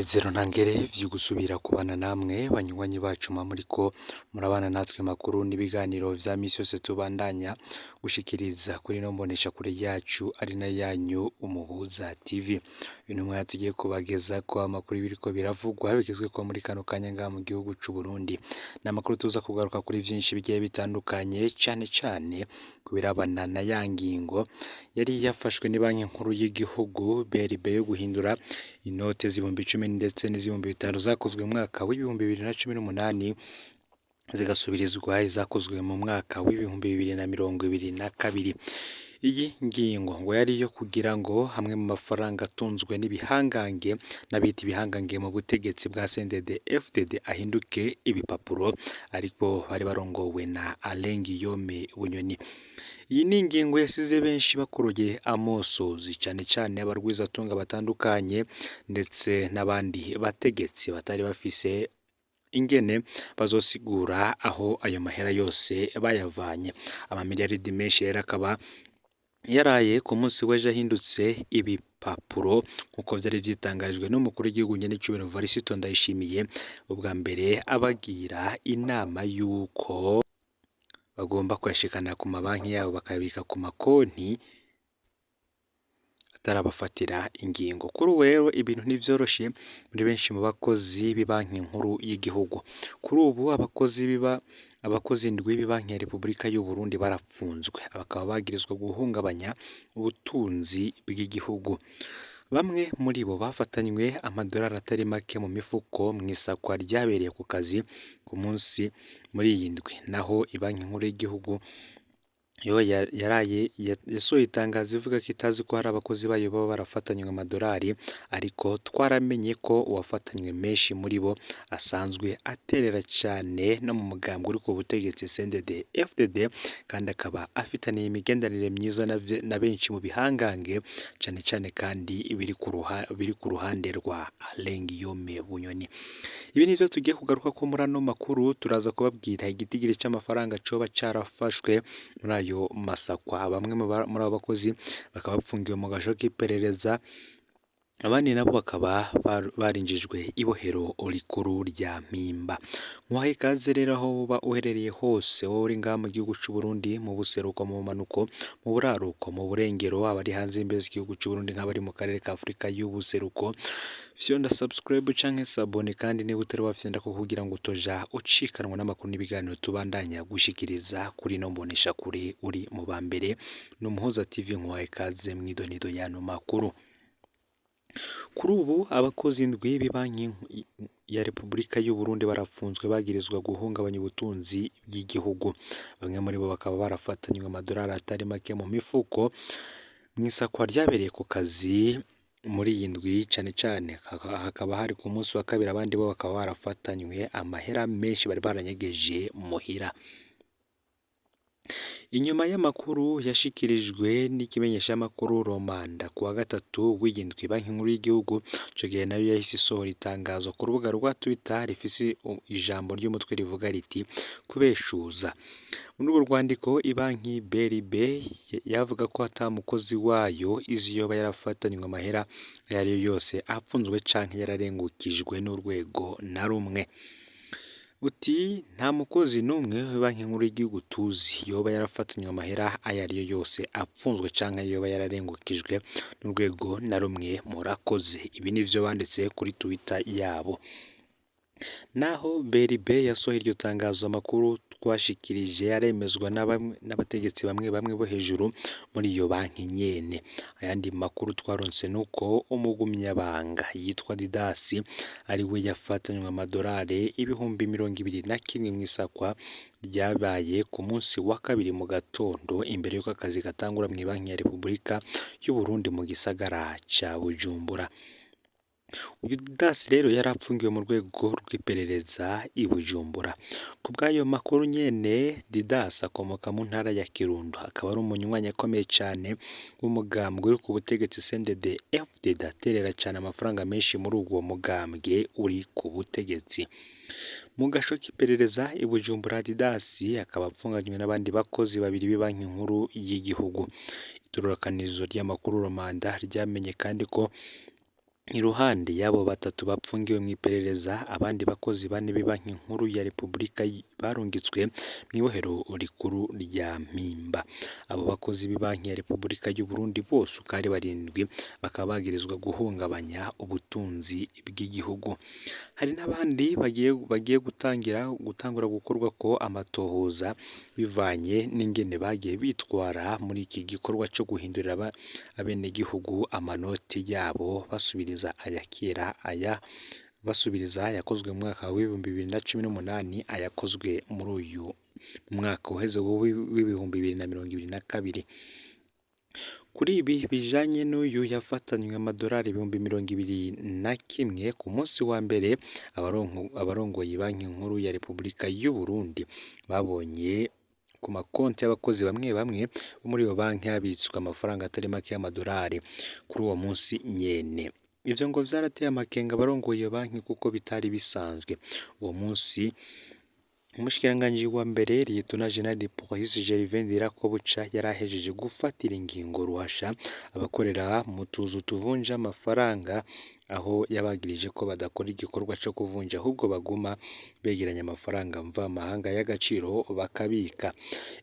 N'umunezero ntangere vyo gusubira kubana namwe banywanyi bacu muba muriko murabana natwe makuru n'ibiganiro vya misi yose tubandanya gushikiriza kuri ino mboneshakure yacu ari nayo yanyu Umuhuza TV. Uyu ni umwanya tugiye kubagezako amakuru y'ibiriko biravugwa bigezweko muri kano kanya ngaha mu gihugu c'Uburundi. Ni amakuru tuza kugaruka kuri vyinshi bigiye bitandukanye cane cane ku birabana na ya ngingo yari yafashwe n'ibanki nkuru y'igihugu BRB yo guhindura inote z'ibihumbi 10 ndetse n'iz'ibihumbi 5 zakozwe mu mwaka w'2018 zigasubirizwa izakozwe mu mwaka w'2022. Iyi ngingo ngo yari iyo kugira ngo hamwe mu mafaranga atunzwe n'ibihangange n'abita ibihangange mu butegetsi bwa CNDD FDD ahinduke ibipapuro, ariko bari barongowe na Alain Guillaume Bunyoni. Iyi ni ingingo yasize benshi bakorogeye amosozi cane cane abarwizatunga batandukanye ndetse n'abandi bategetsi batari bafise ingene bazosigura aho ayo mahera yose bayavanye. Amamiliyaridi menshi rero akaba yaraye ku munsi w'ejo ahindutse ibipapuro nk'uko vyari vyitangajwe n'umukuru w'igihugu nyen'icubahiro Varisito Ndayishimiye, ubwa mbere abagira inama y'uko bagomba kuyashikana ku mabanki yabo bakayabika ku makonti atarabafatira ingingo. Kuri ubu rero ibintu ntivyoroshe muri benshi mu bakozi b'ibanki nkuru y'igihugu. Kuri ubu abakozi indwi b'ibanki ya Repubulika y'Uburundi barapfunzwe, bakaba bagirizwa guhungabanya ubutunzi bw'igihugu. Bamwe muri bo bafatanywe amadorari atari make mu mifuko mw'isakwa ryabereye ku kazi ku munsi muri iyi ndwi. Naho ibanki nkuru y'igihugu yo yaraye yasohoye itangazo ivuga ko itazi ko hari abakozi bayo baba barafatanywe amadorari, ariko twaramenye ko uwafatanywe menshi muri bo asanzwe aterera cane no mu mugambwe uri ku butegetsi CNDD FDD, kandi akaba afitaniye imigenderanire myiza na benshi mu bihangange cane cane kandi biri ku ruhande rwa Alain Guillaume Bunyoni. Ibi nivyo tugiye kugarukako muri ano makuru, turaza kubabwira igitigiri c'amafaranga coba carafashwe muri ayo masakwa. Bamwe muri abo bakozi bakaba bapfungiwe mu gasho k'iperereza, abandi nabo bakaba barinjijwe ibohero rikuru rya Mpimba. Nkuhaye ikaze rero aho woba uherereye hose, wowe uri ngaha mu gihugu c'Uburundi, mu buseruko, mu bumanuko, mu buraruko, mu burengero, abari hanze y'imbibe z'igihugu c'Uburundi nk'abari mu karere ka Afurika y'ubuseruko, fyonda subscribe canke s'abonner, kandi niba utari wafyondako kugira ngo utoja ucikanwa n'amakuru n'ibiganiro tubandanya gushikiriza kuri ino mboneshakure, uri mu ba mbere. Ni Umuhuza TV, nkuhaye ikaze mw'idonido y'ano makuru. Kuri ubu abakozi indwi b'ibanki ya Repubulika y'Uburundi barapfunzwe bagirizwa guhungabanya ubutunzi bw'igihugu. Bamwe muri bo bakaba barafatanywe amadorari atari make mu mifuko mw'isakwa ryabereye ku kazi muri iyi ndwi, cane cane hakaba hari ku munsi wa kabiri, abandi bo bakaba barafatanywe amahera menshi bari baranyegeje muhira. Inyuma y'amakuru yashikirijwe n'ikimenyeshamakuru Romanda ku wa gatatu w'iyi ndwi, banki nkuru y'igihugu ico gihe nayo yahise isohora itangazo ku rubuga rwa Twitter rifise ijambo ry'umutwe rivuga riti kubeshuza. Muri urwo rwandiko ibanki BRB yavuga ko ata mukozi wayo izi yoba yarafatanywe amahera ayo ariyo yose apfunzwe canke yararengukijwe n'urwego na rumwe. Uti nta mukozi n'umwe w'ibanki nkuru y'igihugu tuzi yoba yarafatanywe amahera ayo ariyo yose apfunzwe canke yoba yararengukijwe n'urwego na rumwe, murakoze. Ibi nivyo banditse kuri Twitter yabo. Naho BRB yasohoye iryo tangazo, amakuru twashikirije aremezwa n'abategetsi bamwe bamwe bo hejuru muri iyo banki nyene. Ayandi makuru twaronse nuko umugumyabanga yitwa Didasi ari we yafatanywe amadorari 21,000 mw'isakwa ryabaye ku munsi wa kabiri mu gatondo imbere y'uko akazi gatangura mw'ibanki ya Repubulika y'Uburundi mu gisagara ca Bujumbura. Uyu Didasi rero yari apfungiwe mu rwego rw'iperereza i Bujumbura. Ku bw'ayo makuru nyene, Didasi akomoka mu ntara ya Kirundo, akaba ari umunywanyi akomeye cane w'umugambwe uri ku butegetsi CNDD FDD, aterera cane amafaranga menshi muri uwo mugambwe uri ku butegetsi. Mu gasho k'iperereza i Bujumbura, Didasi akaba apfunganywe n'abandi bakozi babiri b'ibanki nkuru y'igihugu. Itororokanizo ry'amakuru Romanda ryamenye kandi ko Iruhande y'abo batatu bapfungiwe mw'iperereza, abandi bakozi bane b'ibanki nkuru ya Repubulika barungitswe mw'ibohero rikuru rya Mpimba. Abo bakozi b'ibanki ya Repubulika y'u Burundi bose uko ari barindwi bakaba bagirizwa guhungabanya ubutunzi bw'igihugu. Hari n'abandi bagiye gutangura gukorwako amatohoza bivanye n'ingene bagiye bitwara muri iki gikorwa co guhindurira abenegihugu amanoti yabo, basubiriza aya kera, aya basubiriza ayakozwe mu mwaka w'2018, ayakozwe muri uyu mwaka uheze w'2022. Kuri ibi bijanye n'uyu yafatanywe amadorari 21,000 ku munsi wa mbere, abarongoye banki nkuru ya Repubulika y'u Burundi babonye ku makonti y'abakozi bamwe bamwe bo muri iyo banki habitswe amafaranga atari make y'amadorari kuri uwo munsi nyene. Ivyo ngo vyarateye amakenga abarongoye iyo banki kuko bitari bisanzwe. Uwo munsi umushikiranganji wa mbere Liyetona Jenerali de Police Gervais Ndirakobuca yarahejeje gufatira ingingo ruhasha abakorera mu tuzu tuvunja amafaranga, aho yabagirije ko badakora igikorwa co kuvunja ahubwo baguma begeranya amafaranga mvamahanga y'agaciro bakabika.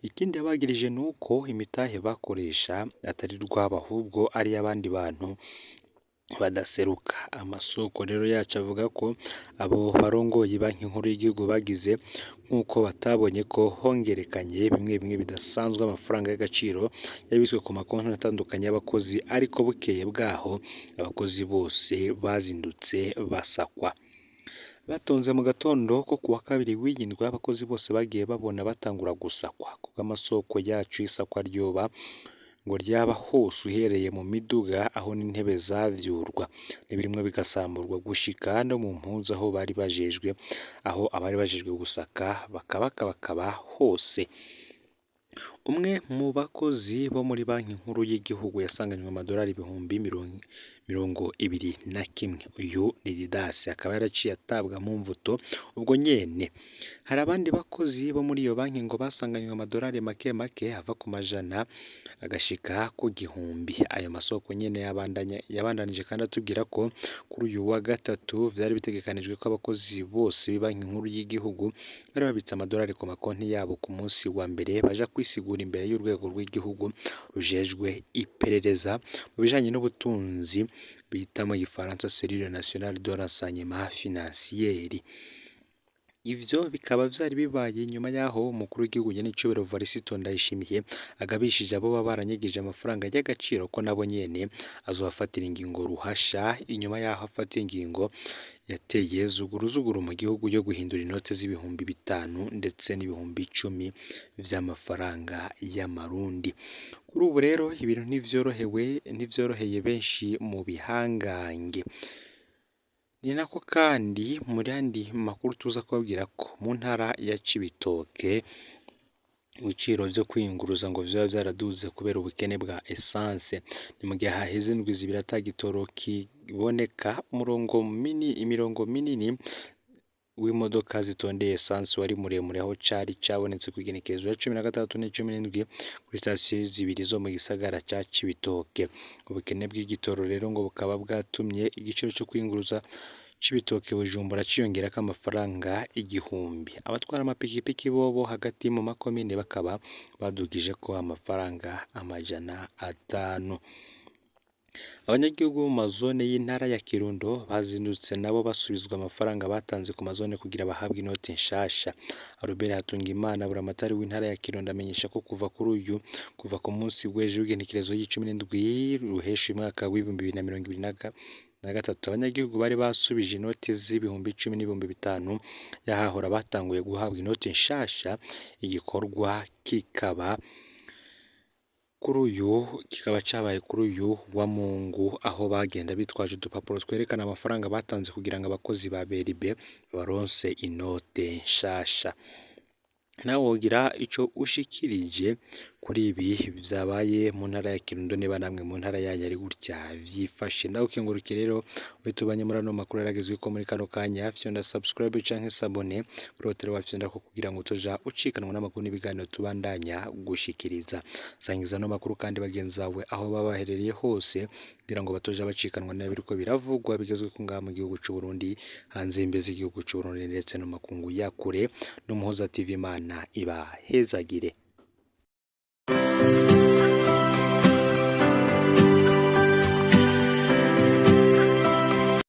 Ikindi yabagirije nuko imitahe bakoresha atari rwabo ahubwo ari iy'abandi bantu badaseruka. Amasoko rero yacu avuga ko abo barongoye banki nkuru y'igihugu bagize nk'uko batabonye ko hongerekanye bimwe bimwe bidasanzwe amafaranga y'agaciro yabitswe ku makonti atandukanye y'abakozi, ariko bukeye bwaho abakozi bose bazindutse basakwa. Batonze mu gatondo ko kuwa kabiri w'iyindwi, abakozi bose bagiye babona batangura gusakwa. Kubw'amasoko yacu isakwa ryoba ngo ryaba hose uhereye mu miduga aho n'intebe zavyurwa, n'ibirimwo bigasamburwa gushika no mu mpuzu aho bari bajejwe, aho abari bajejwe gusaka bakabakabakaba hose. Umwe mu bakozi bo muri banki nkuru y'igihugu yasanganywe amadorari 21,000. Uyu ni Didasi, akaba yaraciye atabwa mu mvuto ubwo nyene. Hari abandi bakozi bo muri iyo banki ngo basanganywe amadorari make make ava ku majana agashika ku gihumbi. Ayo masoko nyene yabandanije kandi atubwira ko kuri uyu wa gatatu vyari bitegekanijwe ko abakozi bose b'ibanki nkuru y'igihugu bari babitse amadorari ku makonti yabo ku munsi wa mbere baja kwisigura imbere y'urwego rw'igihugu rujejwe iperereza mu bijanye n'ubutunzi bita mu gifaransa Cellule Nationale de Renseignement Financier. Ivyo bikaba vyari bibaye nyuma y'aho umukuru w'igihugu nyenicubahiro Varisito Ndayishimiye agabishije abo baba baranyegeje amafaranga y'agaciro ko nabo nyene azobafatira ingingo ruhasha, inyuma y'aho afata ingingo yateye zuguruzuguru mu gihugu yo guhindura inote z'5,000 ndetse n'10,000 vy'amafaranga y'amarundi. Kuri ubu rero ibintu ntivyoroheye benshi mu bihangange. Ni nako kandi muri yandi makuru tuza kubabwira ko mu ntara ya Cibitoke ibiciro vyo kwiyunguruza ngo vyoba vyaraduze kubera ubukene bwa essence. Ni mu gihe haheze indwi zibiri ata gitoro kiboneka, imirongo minini w'imodoka zitondeye essence wari muremure aho cari cabonetse kw'igenekerezo rya 16 na 17 kuri sitasiyo zibiri zo mu gisagara ca Cibitoke. Ubukene bw'igitoro rero ngo bukaba bwatumye igiciro co kwiyunguruza Cibitoke Bujumbura ciyongerako amafaranga 1,000. Abatwara amapikipiki bobo hagati mu makomine bakaba badugijeko amafaranga 500. Abanyagihugu bo mu mazone y'intara ya Kirundo bazindutse nabo basubizwa amafaranga batanze ku mazone kugira bahabwe inoti nshasha. Albert Hatungimana buramatari w'intara ya Kirundo amenyesha ko kuva ku munsi w'ejo w'igenekerezo ry'icumi ruhesha umwaka w'2023 abanyagihugu bari basubije inoti z'10,000 n'5,000 yahahora batanguye guhabwa inoti nshasha. Igikorwa kikaba kuri uyu kikaba cabaye kuri uyu wa Mungu, aho bagenda bitwaje udupapuro twerekana amafaranga batanze kugira ngo abakozi ba BRB baronse inote nshasha. Nawe wogira ico ushikirije kuri ibi vyabaye mu ntara ya Kirundo, niba namwe mu ntara yanyu ari gutya vyifashe. Ndagukengurukiye rero tubanye muri ano makuru yaragezwe ko muri kano kanya. Fyonda subscribe canke s'abonner kuri hoteli wafyonda ko kugira ngo utoja ucikanwa n'amakuru n'ibiganiro tubandanya gushikiriza. Sangiza ano makuru kandi bagenzi bawe aho baba baherereye hose kugira ngo batoja bacikanwa n'ibiriko biravugwa bigezwe ko ngaha mu gihugu c'u Burundi, hanze y'imbibe z'igihugu c'u Burundi ndetse no makungu ya kure. N'Umuhoza TV, Imana ibahezagire.